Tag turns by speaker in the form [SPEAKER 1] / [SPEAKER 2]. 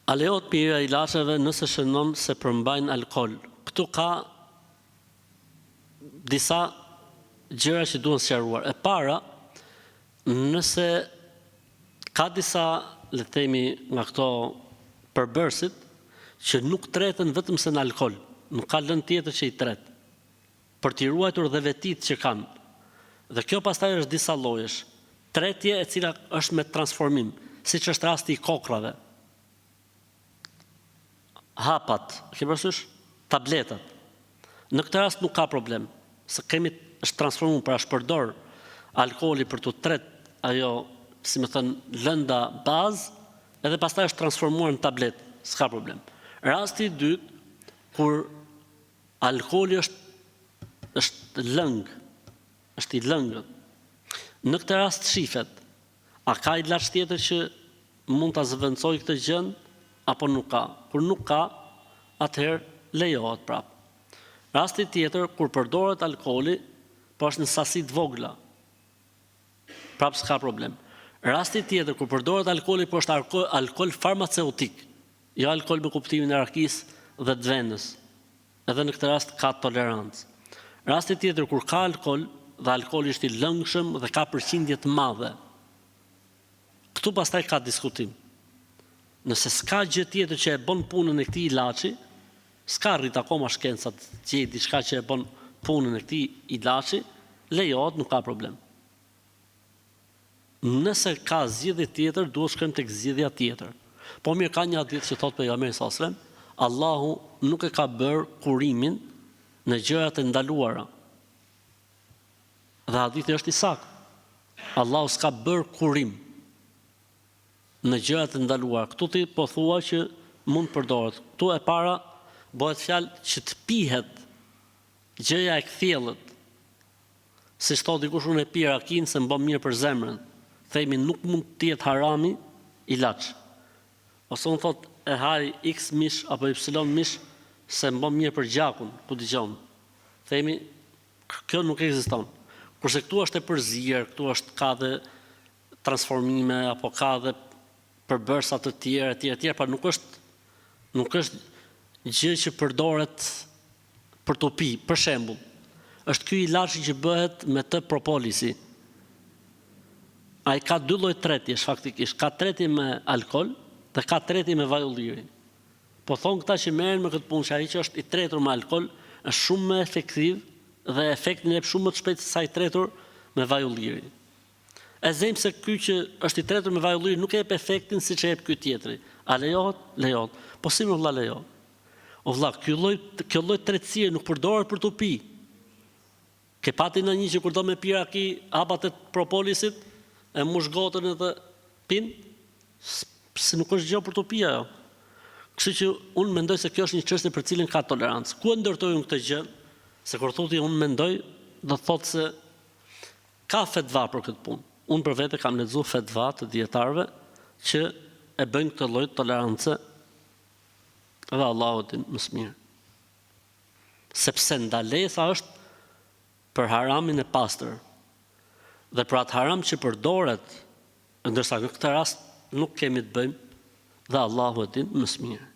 [SPEAKER 1] A lejohet pirja e ilaçeve nëse shënon se përmbajnë alkool? Këtu ka disa gjëra që duhen sqaruar. E para, nëse ka disa, le të themi, nga këto përbërësit që nuk treten vetëm se në alkool, nuk ka lëndë tjetër që i tret. Për t'i ruajtur dhe vetitë që kanë. Dhe kjo pastaj është disa llojesh. Tretje e cila është me transformim, siç është rasti i kokrrave. Hapat, e ke parasysh? Tabletat. Në këtë rast nuk ka problem, se kemi është transformuar, pra është përdor alkooli për t'u tret ajo, si me thënë, lënda bazë, edhe pastaj është transformuar në tabletë, s'ka problem. Rasti i dytë, kur Alkooli është është lëng, është i lëngët. Në këtë rast shifet, a ka ilaç tjetër që mund ta zëvendësojë këtë gjënë apo nuk ka. Kur nuk ka, atëherë lejohet prapë. Rasti tjetër, kur përdoret alkooli, po është në sasi të vogla, prapë s'ka problem. Rasti tjetër, kur përdoret alkooli, po është alkool farmaceutik, Jo alkool me kuptimin e rakisë dhe të venës. Edhe në këtë rast ka tolerancë. Rasti tjetër kur ka alkool dhe alkooli është i lëngshëm dhe ka përqindje të madhe. Këtu pastaj ka diskutim. Nëse s'ka gjë tjetër që e bën punën e këtij ilaçi, s'ka arrit akoma shkenca të gjejë diçka që e bën punën e këtij ilaçi, lejohet, nuk ka problem. Nëse ka zgjidhje tjetër, duhet shkojmë tek zgjidhja tjetër. Po mirë ka një hadith që thotë pejgamberi sallallahu alajhi wasallam, Allahu nuk e ka bërë kurimin në gjërat e ndaluara. Dhe hadithi është i saktë. Allahu s'ka bërë kurim në gjërat e ndaluara. Këtu ti po thua që mund të përdoret. Këtu e para bëhet fjalë që të pihet gjëja e kthjellët Siç thotë dikush unë e pi rakinë se më bën mirë për zemrën. Themi nuk mund të jetë harami ilaç. Ose unë thotë e haj X mish apo Y mish se më bën mirë për gjakun, ku dëgjon. Themi kjo nuk ekziston. Kurse këtu është e përzier, këtu është ka dhe transformime apo ka dhe përbërsa të tjerë etj etj, pra nuk është nuk është gjë që përdoret për t'u pi, për shembull, është ky ilaçi që bëhet me të propolisi. Ai ka dy lloj tretjesh faktikisht, ka tretje me alkool dhe ka tretje me vaj ulliri. Po thonë këta që merren me këtë punë që ai që është i tretur me alkool është shumë më efektiv dhe efektin e jep shumë më të shpejtë se sa i tretur me vaj ulliri. E zëmë se ky që është i tretur me vaj ulliri nuk e jep efektin siç e jep ky tjetri. A lejohet? Lejohet. Po si më vëlla lejohet? O vlla, ky lloj, kjo lloj tretësie nuk përdoret për t'u pi. Ke pa ti ndonjë që kur do me pi raki hapat e propolisit, e mush gotën edhe pin? Se nuk është gjë për t'u pi ajo. Kështu që unë mendoj se kjo është një çështje për të cilën ka tolerancë. Ku e ndërtoj unë këtë gjë? Se kur thotë unë mendoj, do të thotë se ka fetva për këtë punë. Unë për vete kam lexuar fetva të dijetarëve që e bëjnë këtë lloj tolerance Dhe Allahu e din më së miri. Sepse ndalesa është për haramin e pastër dhe për atë haram që përdoret, ndërsa në këtë rast nuk kemi të bëjmë dhe Allahu e din më së miri.